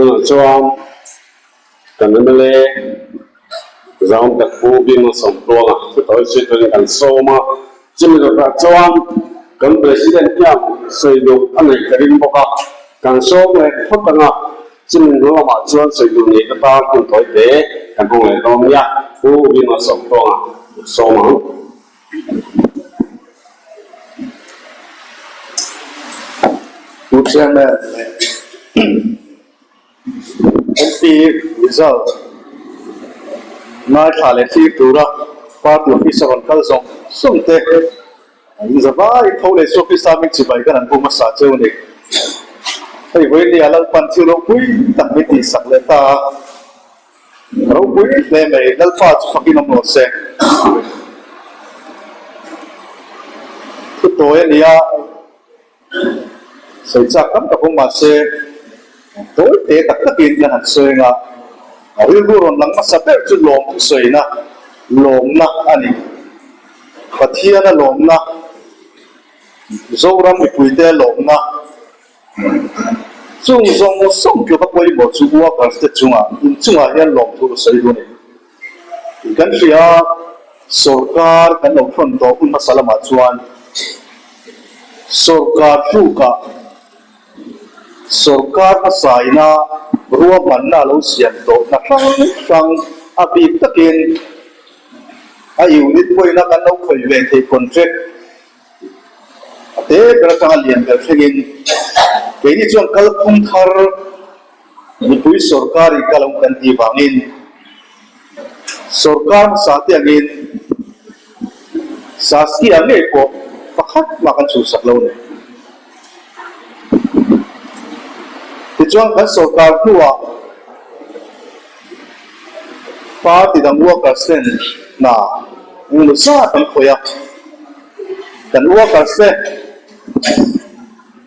Tunah chuan kan mla Zawntak Pu Bima Sawmtluanga chutawi zui turin kan sawm a, chumi lawkah chuan kan President hian sawi duh a neih ka ring bawk a, kan sawm leh phawt ang a, chumi hnu lamah chuan sawi duh neih ka tan hun tawi te kan hmang leh dawn nia, Pu Bima Sawmtluanga sawm ang. Pu Chairman leh MP result ngaithla leh thlir tura party office a rawn kal zawng zawng te an za vai tho leh chu office a min chibai khan an bu hmasa cheu a ni. Hei vawinia Lalpan thil ropui tak min tihsak leh ta a. Ropui hle mai, Lalpa chu fakin awm rawh se. Thu tawi a nia, sawi chak tam tak awm mahse tawi te tak takin kan han sawi anga, a rilru rawn lang hmasa ber chu lawm thusawina, lawmna a ni. Pathiana lawmna, Zoram mipuite lawmna. Chung zawng zawng tluk a pawimawh chu workers te chungah inchungah hian lawmthu ka sawi duh a ni. Kan hria a, sorkar kan lo thawn tawh hun hmasa lamah chuan sorkar tlukah sorkar hmasaina ruahmanna a lo siam tawh hna hrang hrang a bik takin a unit pawhina kan lo khawih ve thei contract A te ber atanga lian ber thlengin keini chuan kalphung thar mipui sorkar in kal ang kan tih vangin sorkar hmasa te angin Saskia ngei pawh pakhat mah kan chhuhsak lo ni. Tichuan kan sorkar hnuah Party dang workers ten hna engemaw zat an khawih a, kan workers te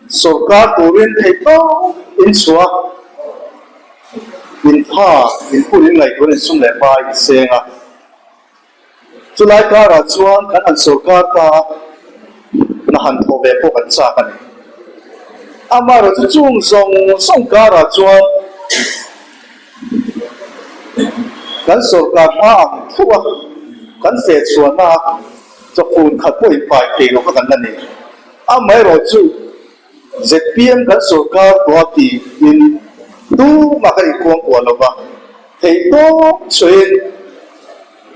sorkar turin theih tawp in chhuah in tha in hun in ngaihtuah in sum leh hma in seng a, chulai karah chuan kan han sorkar ta a, hna han thawh ve pawh kan chak a ni. Amaherawhchu chung zawng zawng karah chuan Kan sorkar hma ang tho a, kan feh chhuahna a chawfun khat pawh inpai thei lo kha kan la nei. Amaherawhchu zpm kan sorkar tawh a tiin tumah kan inkuangkuah lo va, theihtawp sawiin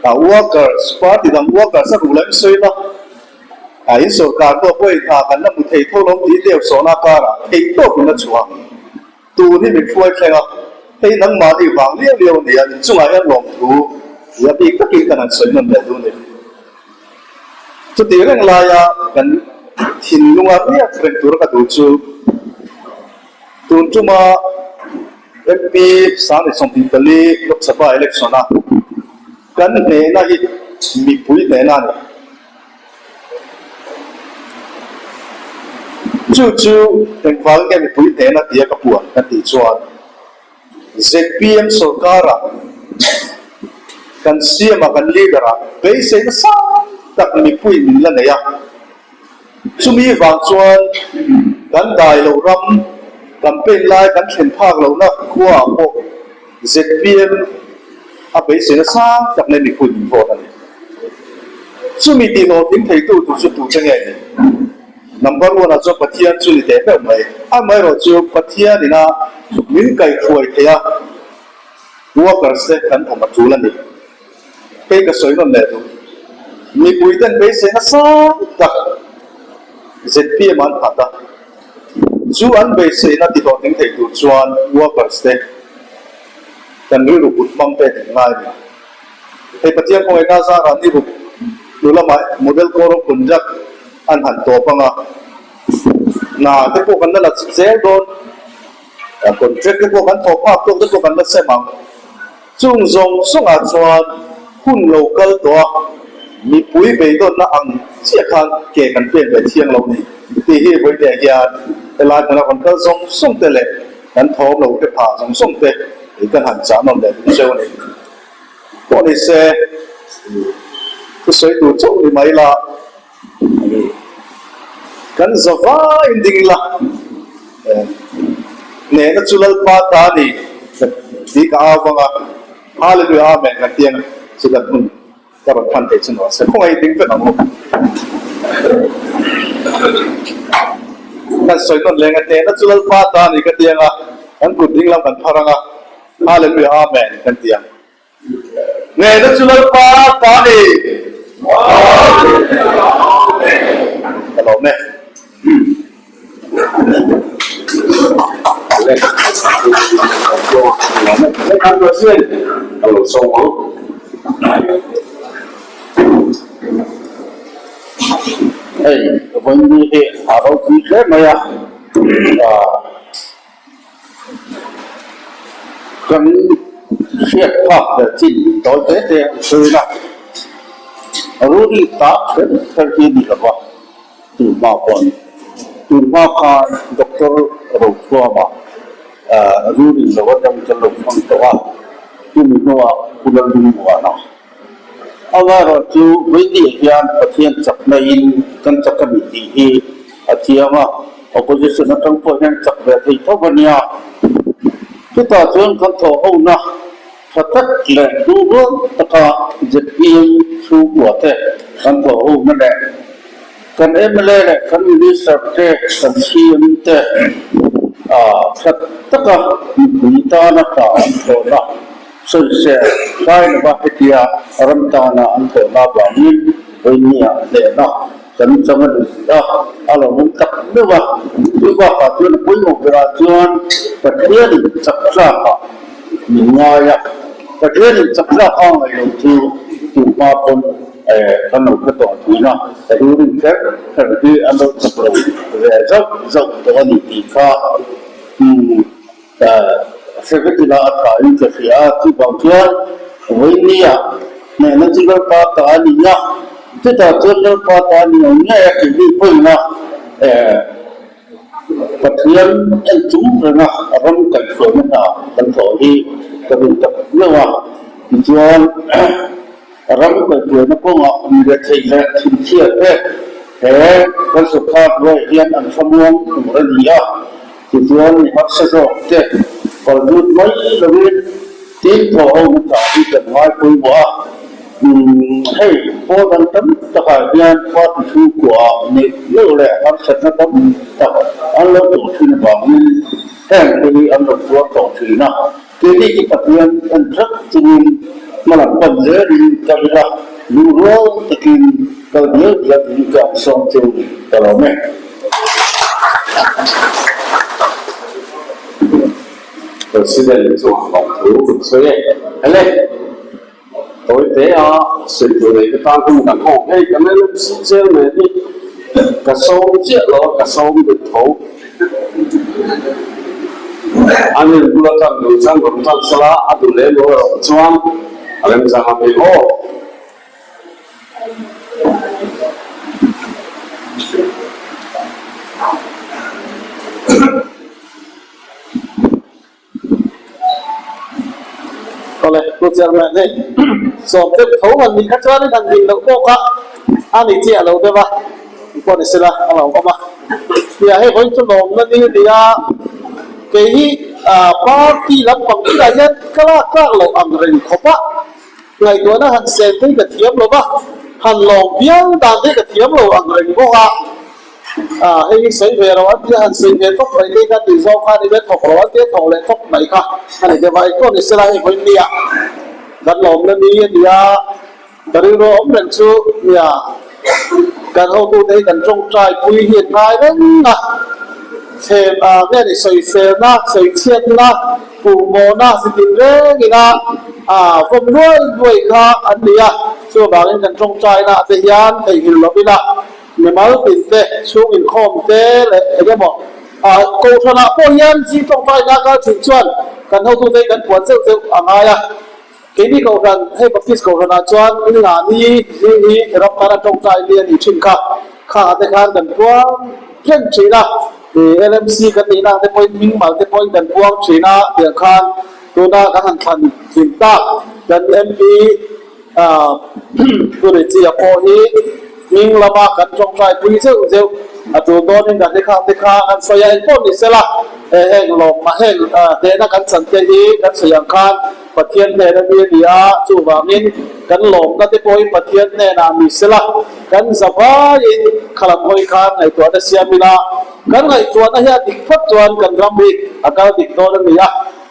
a workers, party dang workers a ruh laim sawi la, a in sorkar pawh pawhin hna kan la hmu thei tho lo tih deuh sawhna karah theihtawp in la chhuah. Tun hi min hruai thleng a, hei nangmahni vang liau liau a ni a, inchungah hian lawmthu i a bik takin kan han sawi nawn leh duh a ni. Chutih reng laia kan thinlunga riak reng tura ka duh chu tun tuma MP 2024 Lok Sabha election a kan hnehna hi mipui hnehna a ni. Chu chu engvang nge mipui hnena tia ka puan ka tih chuan zpm sorkara kan siama kan leader ah beisei nasa tak mipui min la nei a, chumi vang chuan kan dai loh ram campaign lai kan thlen phak lohna khua ah pawh zpm a beisei nasa tak nei mipui min vote a ni. Chumi tihhlawhtling theitu tur chu tute nge ni? Number one ah chuan Pathian chu ni teh meuh mai. Amaherawhchu Pathian ina min kaihhruai thei a, workers te kan awm a tul a ni. Hei ka sawi nawn leh duh. Mipui ten beisei nasa tak zpm an phat a, chu an beiseina tihhlawhtling thei tur chuan workers te kan rilru kut hmang te dik ngai a ni. Hei Pathian khawngaihna zarah ni ruk hnu lamah Model Code of Conduct an han tawp ang a, hna te pawh kan la la zel dawn, contract te pawh kan thawh phak tawk te pawh kan la sem ang. Chung zawng zawngah chuan hun lo kal tawh a, mipui beidawnna ang chiah khan ke kan pen ve thiang lo ni tih hi vawihneh hian helai hmuna rawn kal zawng zawng te leh kan thawm lo hre phah zawng zawng te i kan han chah nawm leh dun zeuh a ni. Pawh ni se thusawi tur chauh ni mai la, kan za vaiin ding ila, hnehna chu Lalpa ta a ni. Tih ka au vang a, Hallelujah Amen kan ti ang chu kan hun ka rawn phan thei chu nuam se khawngaih ding vek ang u. Kan sawi nawn leng a hnehna chu Lalpa ta a ni ka ti ang a, kan kut ding lam kan phar ang a, Hallelujah Amen kan ti ang. Hnehna chu Lalpa ta a ni. Hallelujah Amen. Ka lawm e. Hei vawiin hi a ropui hle mai a, kan hriat phak ber chin tawi te te an sawi a, Rudy ta kher kher hi a ni lo va. Tunhma pawn tunhma khan Doctor Rothuama ruling lo atang kan lo hmang tawh a, chumi hnuah Pu Lallungmuana. Amaherawh chu Vaini hian Pathian chakna in kan chak a ni tih hi a chiang a, opposition atang pawh hian chak ve thei tho a nia. Chutah chuan kan thawh hona Tha tak leh duhrual taka zpm chhungkua te kan thawh hona leh kan mla leh kan Minister te kan CM te tha taka mipui tana tha an thawhna sawisel hlai lova hetia ram tana an thawhna avangin vawinia hnehna kan chang a ni a, a lo awm tak meuh a. Chu bakah chuan a pawimawh berah chuan Pathianin chak tlakah min ngai a, Pathianin chak tlak a ngaih loh chu tunhma pawn kan lo hre tawh thin a, ruling kher kher hi an lo chak lo ve zauh zauh tawh a ni tih kha Secretary a tha in ka hria a, chuvang chuan vawinia hnehna chu Lalpa ta a ni a, chutah chuan Lalpa ta a ni ang ngei a tih mi pawina Pathian en chung renga ram kaihhruaina hna kan thawh hi ka duh tak meuh a, tichuan Ram kaihhruaina kawngah mi retheih leh thinchhiat te he kan sawrkar hnuaiah hian an thlamuang tur a ni a, tichuan mi harsa zawk te kal lut mai lovin tin thawh ho na tah hi kan ngai pawimawh a. Hei pawl dang tam takah hian party chhungkuaah neih meuh leh harsatna tam tak an lo tawh thin avangin heng te hi an lo tuar tawh thin a. Keini chu Pathian en tlat chungin hmalam pan zelin ka ring a, lungrual takin kal dial dial in ka an sawm chu ka lawm e. President chu a lawm thu kan sawi e. Hele! Tawi te a sawi tur nei te tan hun kan hawng hei kan LMC chairman hi ka sawm chiah lo a ka sawm duh tho. An in bula tan duh chuan rawn tan sala a duh lem lo erawh chuan a remchang a hmel aw. Awle, Pu Chairman hei sawm deuh tho han nih kha chuanin han din loh tawk a, a ni chiah lo deuh a, engpawh ni sela a lo awm a. Nia hei vawiin chu lawmna ni a ni a, kei hi party lampang bulah hian ka lak tlak loh ang reng khawp a, ngaihtuahna han sen te hi ka thiam lo va, han lawm viau dan te hi ka thiam lo ang reng bawk a. Ah, hei hi sawi ve lo an tia han sawi ve tawp mai te kha tih zawng kha a ni ve thawk lo an tia thawk leh tawp mai kha a ni deuh a, engpawh ni sela hei vawiin nia kan lawmna ni a nia ka rilru awm reng chu nia kan hotute hi kan tawngtai pui hi an ngai reng a, thlem ah nge ni sawiselna, sawichhiatna, puhmawhna zitin rengin a ah vawm luai luai kha an ni a, chuvangin kan tawngtaina ah te hian theihnghilh lovin a. Mimal tin te, chhung inkhawm te leh eng emaw ah kohhranah pawh hian zing tawngtaina kal thin chuan kan hotute hi kan puan zeuh zeuh a ngai a. Keini kohhran, hei Baptist kohhranah chuan Inlani zing hi ram tana tawngtai ni a nih thin kha. Khangah te khan kan puang reng thin a, ih LMC kan nihna ang te pawhin hmingmal te pawhin kan puang thin a tiang khan tuna kan han thlan thin tak kan MP, Pu Richie-a pawh hi hming lama kan tawngtai pui zeuh zeuh a tul dawnin kan ni khang te kha kan sawi a, engpawh ni sela. Heng lawmma heng hnehna kan chan te hi kan sawi ang khan Pathian hnen a mi a ni a, chuvangin kan lawmna te pawhin Pathian hnenah ni sela, kan zavaiin khalam hawi khan ngaihtuahna siam ila, kan ngaihtuahna hi a dik phawt chuan kan ram hi a kal dik dawn a ni a,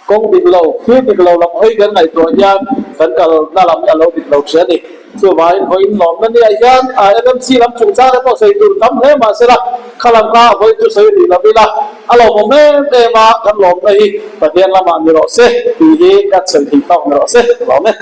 kawng dik lo, thil dik lo lam hawi kan ngaihtuah hian kan kalna lam hi a lo dik lo thin a ni. Chuvangin vawiin lawmna nia hian LMC lam chungchang te pawh sawi tur tam hle mah sela, kha lam kha vawiin chu sawi rih lo ila, a lawmawm em em a, kan lawmna hi Pathian lamah ni rawh se tih hi ka sawi thei tawk ni rawh se, lawm e.